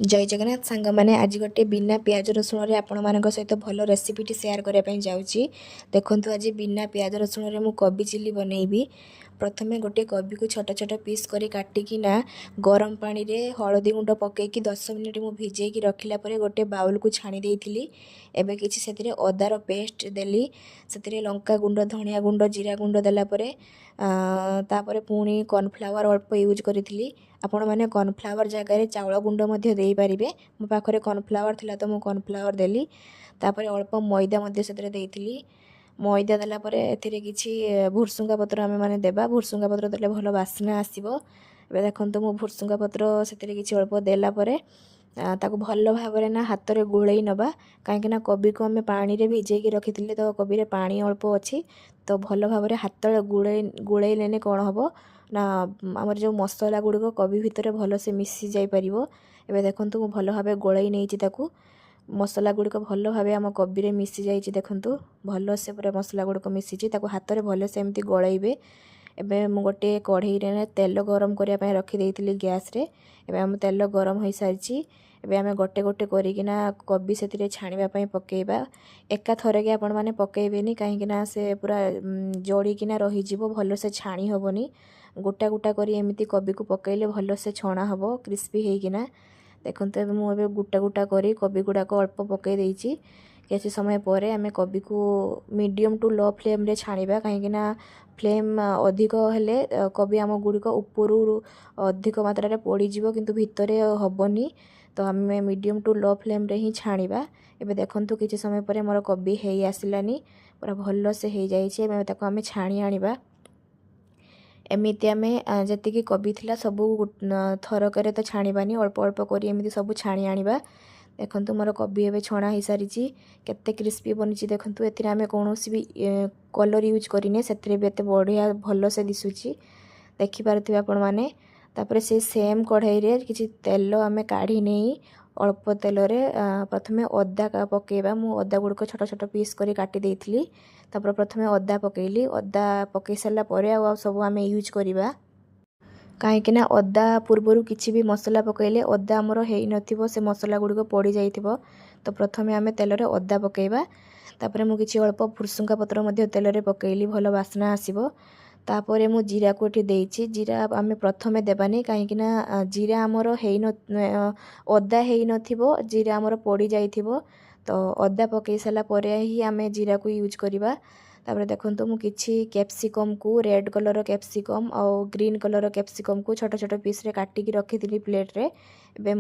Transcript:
ଜୟ ଜଗନ୍ନାଥ ସାଙ୍ଗମାନେ, ଆଜି ଗୋଟେ ବିନା ପିଆଜ ରସୁଣରେ ଆପଣମାନଙ୍କ ସହିତ ଭଲ ରେସିପିଟି ସେୟାର କରିବା ପାଇଁ ଯାଉଛି। ଦେଖନ୍ତୁ, ଆଜି ବିନା ପିଆଜ ରସୁଣରେ ମୁଁ କୋବି ଚିଲି ବନେଇବି। ପ୍ରଥମେ ଗୋଟେ କୋବିକୁ ଛୋଟ ଛୋଟ ପିସ୍ କରି କାଟିକିନା ଗରମ ପାଣିରେ ହଳଦୀ ଗୁଣ୍ଡ ପକାଇକି 10 ମିନିଟ୍ ମୁଁ ଭିଜେଇକି ରଖିଲା ପରେ ଗୋଟେ ବାଉଲକୁ ଛାଣି ଦେଇଥିଲି। ଏବେ କିଛି ସେଥିରେ ଅଦାର ପେଷ୍ଟ ଦେଲି। ସେଥିରେ ଲଙ୍କା ଗୁଣ୍ଡ, ଧନିଆ ଗୁଣ୍ଡ, ଜିରା ଗୁଣ୍ଡ ଦେଲା ପରେ ତାପରେ ପୁଣି କର୍ଣ୍ଣଫ୍ଲାୱାର ଅଳ୍ପ ୟୁଜ୍ କରିଥିଲି। ଆପଣମାନେ କର୍ଣ୍ଣଫ୍ଲାୱାର ଜାଗାରେ ଚାଉଳ ଗୁଣ୍ଡ ମଧ୍ୟ ଦେଇପାରିବେ। ମୋ ପାଖରେ କର୍ଣ୍ଣଫ୍ଲାୱାର ଥିଲା ତ ମୁଁ କର୍ଣ୍ଣଫ୍ଲାୱାର ଦେଲି। ତାପରେ ଅଳ୍ପ ମଇଦା ମଧ୍ୟ ସେଥିରେ ଦେଇଥିଲି। ମଇଦା ଦେଲା ପରେ ଏଥିରେ କିଛି ଭୁରସୁଙ୍ଗା ପତ୍ର ଆମେମାନେ ଦେବା। ଭୁରସୁଙ୍ଗା ପତ୍ର ଦେଲେ ଭଲ ବାସ୍ନା ଆସିବ। ଏବେ ଦେଖନ୍ତୁ, ମୁଁ ଭୁରସୁଙ୍ଗା ପତ୍ର ସେଥିରେ କିଛି ଅଳ୍ପ ଦେଲା ପରେ ତାକୁ ଭଲ ଭାବରେ ନା ହାତରେ ଗୋଳେଇ ନେବା, କାହିଁକିନା କୋବିକୁ ଆମେ ପାଣିରେ ଭିଜେଇକି ରଖିଥିଲେ ତ କୋବିରେ ପାଣି ଅଳ୍ପ ଅଛି। ତ ଭଲ ଭାବରେ ହାତରେ ଗୋଳେଇ ଗୋଳେଇ ନେଲେ କ'ଣ ହେବ ନା, ଆମର ଯେଉଁ ମସଲା ଗୁଡ଼ିକ କୋବି ଭିତରେ ଭଲସେ ମିଶି ଯାଇପାରିବ। ଏବେ ଦେଖନ୍ତୁ, ମୁଁ ଭଲ ଭାବେ ଗୋଳେଇ ନେଇଛି ତାକୁ। ମସଲା ଗୁଡ଼ିକ ଭଲ ଭାବେ ଆମ କୋବିରେ ମିଶି ଯାଇଛି। ଦେଖନ୍ତୁ, ଭଲସେ ପୁରା ମସଲା ଗୁଡ଼ିକ ମିଶିଛି। ତାକୁ ହାତରେ ଭଲସେ ଏମିତି ଗୋଳେଇବେ। ଏବେ ମୁଁ ଗୋଟିଏ କଢ଼େଇରେ ତେଲ ଗରମ କରିବା ପାଇଁ ରଖିଦେଇଥିଲି ଗ୍ୟାସ୍ରେ। ଏବେ ଆମ ତେଲ ଗରମ ହୋଇସାରିଛି। ଏବେ ଆମେ ଗୋଟେ ଗୋଟେ କରିକିନା କୋବି ସେଥିରେ ଛାଣିବା ପାଇଁ ପକାଇବା। ଏକା ଥରକେ ଆପଣମାନେ ପକାଇବେନି, କାହିଁକିନା ସେ ପୁରା ଜଡ଼ିକିନା ରହିଯିବ, ଭଲସେ ଛାଣି ହେବନି। ଗୋଟା ଗୋଟା କରି ଏମିତି କୋବିକୁ ପକାଇଲେ ଭଲସେ ଛଣା ହେବ କ୍ରିସ୍ପି ହେଇକିନା। ଦେଖନ୍ତୁ, ଏବେ ମୁଁ ଏବେ ଗୋଟା ଗୋଟା କରି କୋବି ଗୁଡ଼ାକ ଅଳ୍ପ ପକାଇ ଦେଇଛି। କିଛି ସମୟ ପରେ ଆମେ କୋବିକୁ ମିଡ଼ିୟମ୍ ଟୁ ଲୋ ଫ୍ଲେମ୍ରେ ଛାଣିବା, କାହିଁକିନା ଫ୍ଲେମ୍ ଅଧିକ ହେଲେ କୋବି ଆମ ଗୁଡ଼ିକ ଉପରୁ ଅଧିକ ମାତ୍ରାରେ ପୋଡ଼ିଯିବ, କିନ୍ତୁ ଭିତରେ ହେବନି। ତ ଆମେ ମିଡ଼ିୟମ୍ ଟୁ ଲୋ ଫ୍ଲେମ୍ରେ ହିଁ ଛାଣିବା। ଏବେ ଦେଖନ୍ତୁ, କିଛି ସମୟ ପରେ ମୋର କୋବି ହେଇ ଆସିଲାନି, ପୁରା ଭଲସେ ହେଇଯାଇଛି। ଏବେ ତାକୁ ଆମେ ଛାଣି ଆଣିବା। ଏମିତି ଆମେ ଯେତିକି କୋବି ଥିଲା ସବୁ ଥରକରେ ତ ଛାଣିବାନି, ଅଳ୍ପ ଅଳ୍ପ କରି ଏମିତି ସବୁ ଛାଣି ଆଣିବା। ଦେଖନ୍ତୁ, ମୋର କୋବି ଏବେ ଛଣା ହେଇସାରିଛି। କେତେ କ୍ରିସ୍ପି ବନିଛି ଦେଖନ୍ତୁ। ଏଥିରେ ଆମେ କୌଣସି ବି କଲର୍ ୟୁଜ୍ କରିନେ, ସେଥିରେ ବି ଏତେ ବଢ଼ିଆ ଭଲସେ ଦିଶୁଛି, ଦେଖିପାରୁଥିବେ ଆପଣମାନେ। ତାପରେ ସେ ସେମ୍ କଢ଼େଇରେ କିଛି ତେଲ ଆମେ କାଢ଼ି ନେଇ ଅଳ୍ପ ତେଲରେ ପ୍ରଥମେ ଅଦା ପକାଇବା। ମୁଁ ଅଦା ଗୁଡ଼ିକ ଛୋଟ ଛୋଟ ପିସ୍ କରି କାଟି ଦେଇଥିଲି। ତାପରେ ପ୍ରଥମେ ଅଦା ପକାଇଲି। ଅଦା ପକାଇ ସାରିଲା ପରେ ଆଉ ଆଉ ସବୁ ଆମେ ୟୁଜ୍ କରିବା, କାହିଁକିନା ଅଦା ପୂର୍ବରୁ କିଛି ବି ମସଲା ପକାଇଲେ ଅଦା ଆମର ହେଇନଥିବ, ସେ ମସଲା ଗୁଡ଼ିକ ପୋଡ଼ିଯାଇଥିବ। ତ ପ୍ରଥମେ ଆମେ ତେଲରେ ଅଦା ପକାଇବା। ତାପରେ ମୁଁ କିଛି ଅଳ୍ପ ଭୃସୁଙ୍ଗା ପତ୍ର ମଧ୍ୟ ତେଲରେ ପକାଇଲି, ଭଲ ବାସ୍ନା ଆସିବ। ତାପରେ ମୁଁ ଜିରାକୁ ଏଠି ଦେଇଛି। ଜିରା ଆମେ ପ୍ରଥମେ ଦେବାନି, କାହିଁକିନା ଜିରା ଆମର ହେଇନ ଅଦା ହେଇନଥିବ, ଜିରା ଆମର ପୋଡ଼ି ଯାଇଥିବ। ତ ଅଦା ପକାଇ ସାରିଲା ପରେ ହିଁ ଆମେ ଜିରାକୁ ୟୁଜ୍ କରିବା। ତାପରେ ଦେଖନ୍ତୁ, ମୁଁ କିଛି କ୍ୟାପ୍ସିକମ୍କୁ, ରେଡ଼୍ କଲର୍ କ୍ୟାପ୍ସିକମ୍ ଆଉ ଗ୍ରୀନ୍ କଲର୍ କ୍ୟାପ୍ସିକମ୍କୁ ଛୋଟ ଛୋଟ ପିସ୍ରେ କାଟିକି ରଖିଥିଲି ପ୍ଲେଟ୍ରେ। ଏବେ